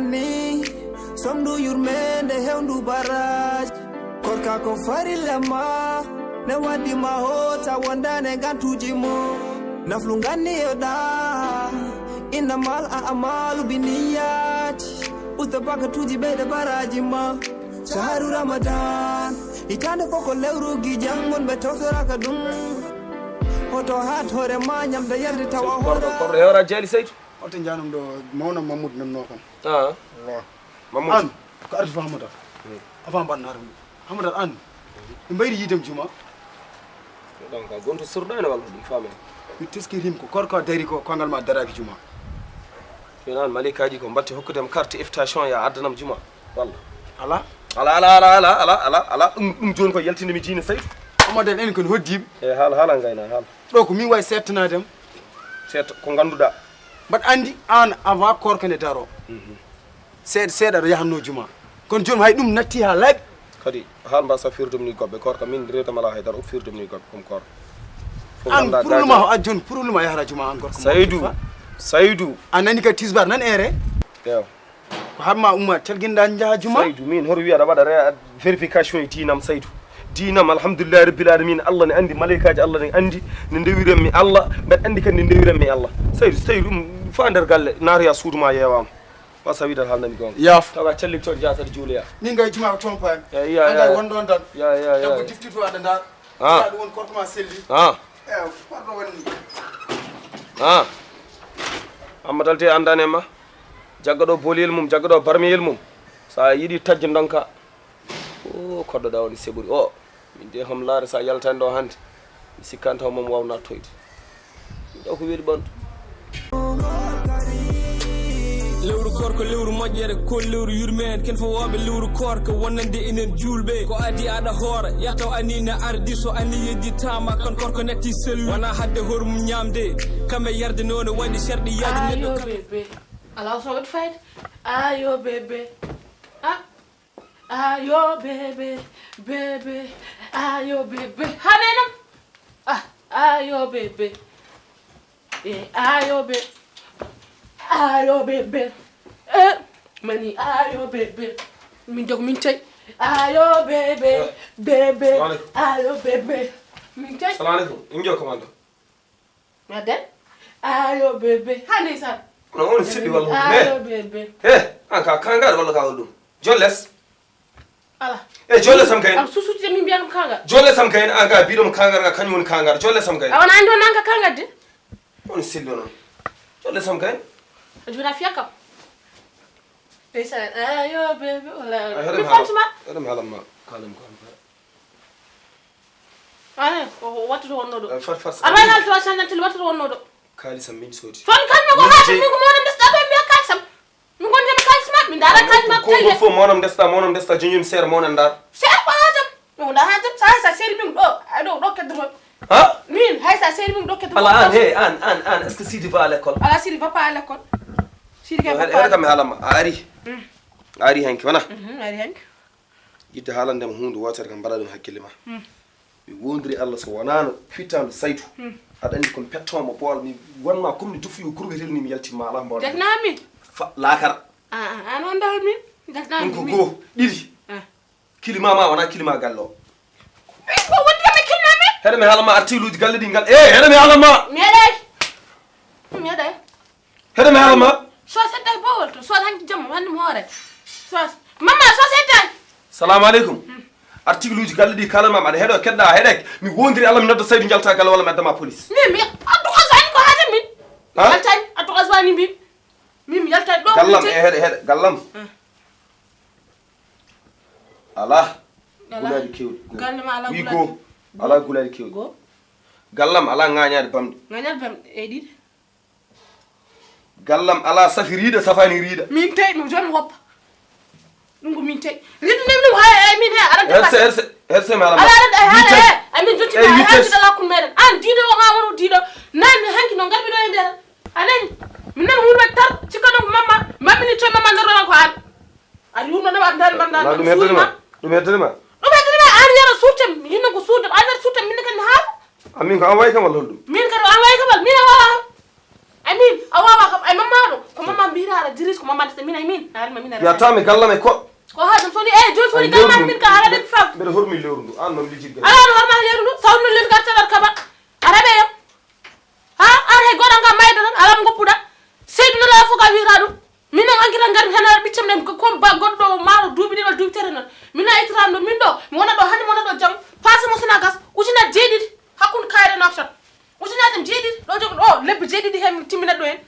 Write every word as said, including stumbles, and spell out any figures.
Ni somdu yurmende hewndu baraji. Korka ko farilla ma, ne waddi ma hota wondane gantuji mo. Naflu ganni yoda, innamal a'malu binniyati. Usta bakatuji ɓeyde baraji ma. Shahru Ramadan, hitande fof ko lewru gijan, wonɓe tawtoraka ɗum. Hoto hat hoore ma, ñamde yarde tawa korɗo hoora. Korɗo hewra jali Saydu. Oto njanum ɗo, mawna Mamoudou nanno kam. Ah. Wa. Mamoudou. An, ko arti fa Hamada. Hmm. Avant mbaɗ naata ɗum. Hamada an. Ɓe mbayri yiidem juma. Ɗon ka gonto surɗani walla ɗum famen. Mi teski rim ko korko dari ko kongal ma daraki juma. Finan malikaji ko mbatti hokkudem carte invitation ya addanam juma. Walla. Ala. Ala, ala, ala, ala, ala, ala, ala. Ɗum, ɗum joni ko yaltini mi diina Saydu. Amadan en kon hoddiɓe. E haala, haala ngayna, haala. Ɗo ko min wawi settanadem. Set ko ganduɗa. Mbaɗa andi an avant korka nde daro. Mhm. Seeɗa, seeɗa aɗa yahanno juma. Kono joni hay ɗum natti ha laaɓi. Kadi, haal mbasa firde mum ni goɓɓe, koor kam min rewtam ala haydara, o firde mum ni goɓɓe, comme koor. Fof an, ganda problème daade. O a joni, problème a yahata juma an gorko ma Saydu, fa? Saydu. A nani ka tisbar nan ere? Ewa. Ko hamma umma, telginda njaha juma? Saydu, min hoto wiya aɗa waɗa re-, vérification e diinam, Saydu. Diinam, alhamdulillahi rabbil alamin, Allah ne andi, malaikaji Allah ne andi, ne ndewiranmi Allah, mbeɗa andi kadi ne ndewiranmi Allah. Saydu, so tawi ɗum fa nder galle, naatoya suudu ma yeewama. Wasa wiide haalnami goonga. Yaaf. Tawa callik toon, jaa saɗa juuloya. Min gay juma ko toon paami. Eyi, ya, an ya, gay ya. Won ɗon tan. Ya, ya, ya. Debbo difti to aɗa ndaar. Ah. Aɗa ɗum won korko ma selli. Ah. Eyi, korɗo woni ni. Ah. Amma talte andani e ma. Jagga ɗo boliyel mum, jagga ɗo barmiyel mum. Sa yiɗi tajjo ndonka. O, koɗɗoɗa woni seɓori. O, min de hom laare sa yaltani ɗo hannde. Mi sikkanta homam waw nattoyde. Ɗo ko weeli ɓandu. Lewru koor ko lewru moƴƴere, ko lewru yurmeende. Ken fof wooɓe lewru koor ko wonande enen juulɓe. Ko adi aɗa hoora, yataw ani na ardi, so ani yejjitama, kan koor ko natti sellu. Wona hadde horum ñamde, kamɓe yarde noon waɗi serɗi yaade. Ayo neɗɗo kam. Bébé. Ala so waɗi fayde. Ayo bébé. Ah. Ayo bébé, bébé, ayo bébé. Hanenam. Ah, ayo bébé. Eh, ayo bé. Ayo bébé. Eh, mani ayo bébé. Min jog min tay. Ayo bébé, bébé. Salamu alaikum. Ayo bébé. Min tay. Salamu alaikum. Min jog commando. Aden. Ayo bébé. Ha ndeysaan. Kono on siɗɗi walla hunde. Ayo bébé. He, an ka kangar walla ka walla ɗum. Jolles. Ala. E jolles am kay. Am susuti min mbiyan kangar. Jolles am kay, an ka biɗom kangar ka kañum woni kangar. Jolles am kay. Awana andi on an ka kangar de. On siɗɗi non. Jolles am kay. A jura fiya kam. Ndeysaan. Ayo bébé wala. Mi fantima. Adam halam ma. Kalam ko am. Ahe, ko wattude wonno ɗo. Eh, fat, fat, aɗa wawi haalde trois cent nantel wattude wonno ɗo. Kaalisam min soodi. Fon kalmi ko haajam min ko mawɗo ndesɗa ɗo mbiya kaalisam. Min gonde mi kaalisma, min ndaara kaalisma ko tawi. Fof mawɗo ndesɗa, mawɗo ndesɗa joñum seer mawɗo ndaar. Seer ko haajam. Ɗum wona haajam, sa hay sa seeri min ɗo, ay ɗo, ɗo keddoto. Ha? Min, hay sa seeri min ɗo keddoto. Ala an, he, an, an, an, est-ce que Sidi va à l'école? Ala Sidi va pas à l'école. Sidi kay va pas. Hede kam mi haalama, a ari. Mm. A ari hanki, wona? Mhm, a ari hanki. Yiɗde haalande ma huunde wootere kam, mbaɗa ɗum hakkille ma. Hmm. Mi wondiri Allah so wonaano fittaandu Saydu. Hmm. Aɗa anndi kon pettooma boowal, mi wonma comme ni dufuyu kurgetel ni mi yaltimma alaa mboɗo. Jagnaami. Fa laakara. Ah, ah, an on dawal min. Jagnaami. Ɗum ko min. Goo, ɗiɗi. Ah. Kilima ma wona kilima galle o. Ɓe ko woni kam e kilima min. Heɗe mi haalama artiluuji galle ɗi ngal. Eh, heɗe mi haalama. Mi heɗay. Mi heɗay. Heɗe mi haalama. Soos hedday bowol to, soos hanki jamma, hannde mi hoore. Soos. Mamma, soos hedday. Salamu aleykum. Hmm. Article uji galle ɗi kalan ma, aɗa heɗo, keɗɗa, heɗek. Mi wondiri Allah, mi nodda Saydu njalta galle walla mi addama police. Min, mi addu xalis ani ko haajam min. Ha? Yaltani, addu xalis wani min. Min, mi yaltani ɗo. Gallam, e heɗe, heɗe, gallam. Hmm. Ala. Ala. Gulaaɗi kewɗi. Galle ma ala gulaaɗi. Wi go. Ala gulaaɗi kewɗi. Go. Gallam ala ŋaañaade bamɗi. Ŋaañaade bamɗi, e ɗiɗi. Gallam alaa safi riiɗa, safaani riiɗa. Min tey, mi jooni woppa. Ɗum ko min tey. Riiɗa nde min hay, ay min hay, aɗa herse, herse, herse mi alaa. Ala aɗa ay hala, ay, ay min jotti ay, ay, ay, ay, hakkunde meɗen. An diiɗo o, an wonu diiɗo. Nan mi hanki no ngarmi ɗo e nder. A nani? Min nan wurɓe tar, cikka ɗum ko mamma. Mammi ni toy mamma nder ɗon ko an. Ari wurno ɗo, aɗa ndaari, mbaɗa ɗum heddani ma. Ɗum heddani ma. Ɗum heddani ma, an yara surtem, hinno ko surtem, an yara surtem, min kadi mi haala. Amin ko an wayi kam walla holɗum? Min kadi an wayi kam walla, min a wawa kam. Amin, a wawa kam, ay mamma ɗo, ko mamma Mbiraɗo dirige ko mamande te min ay min arima min. Yatami gallame ko. Ko ha ɗum soni e joni soni galmani min ka ala ɗeɓi fam. Mbeɗa hormi lewru ndu an noon lijjit gal. Ala no horma lewru ndu sawno lewru gar tagar kaba. Araɓe yam. Ha ar hay goɗa nga mayda tan alam goppuɗa. Seydu no lawa fof ka wiyata ɗum. Min noon ankita ngar tan ar ɓiccam ɗen ko comme ba goɗɗo maaro duuɓi ɗiɗo duuɓi tete noon. Min a ittata ɗo min ɗo mi wona ɗo hannde mi wona ɗo jam. Passe mo sona gas ujunat jeeɗiɗi. Hakkunde kayre naftat. Ujunat jam jeeɗiɗi ɗo jogo ɗo lebbi jeeɗiɗi hen timminat ɗo hen.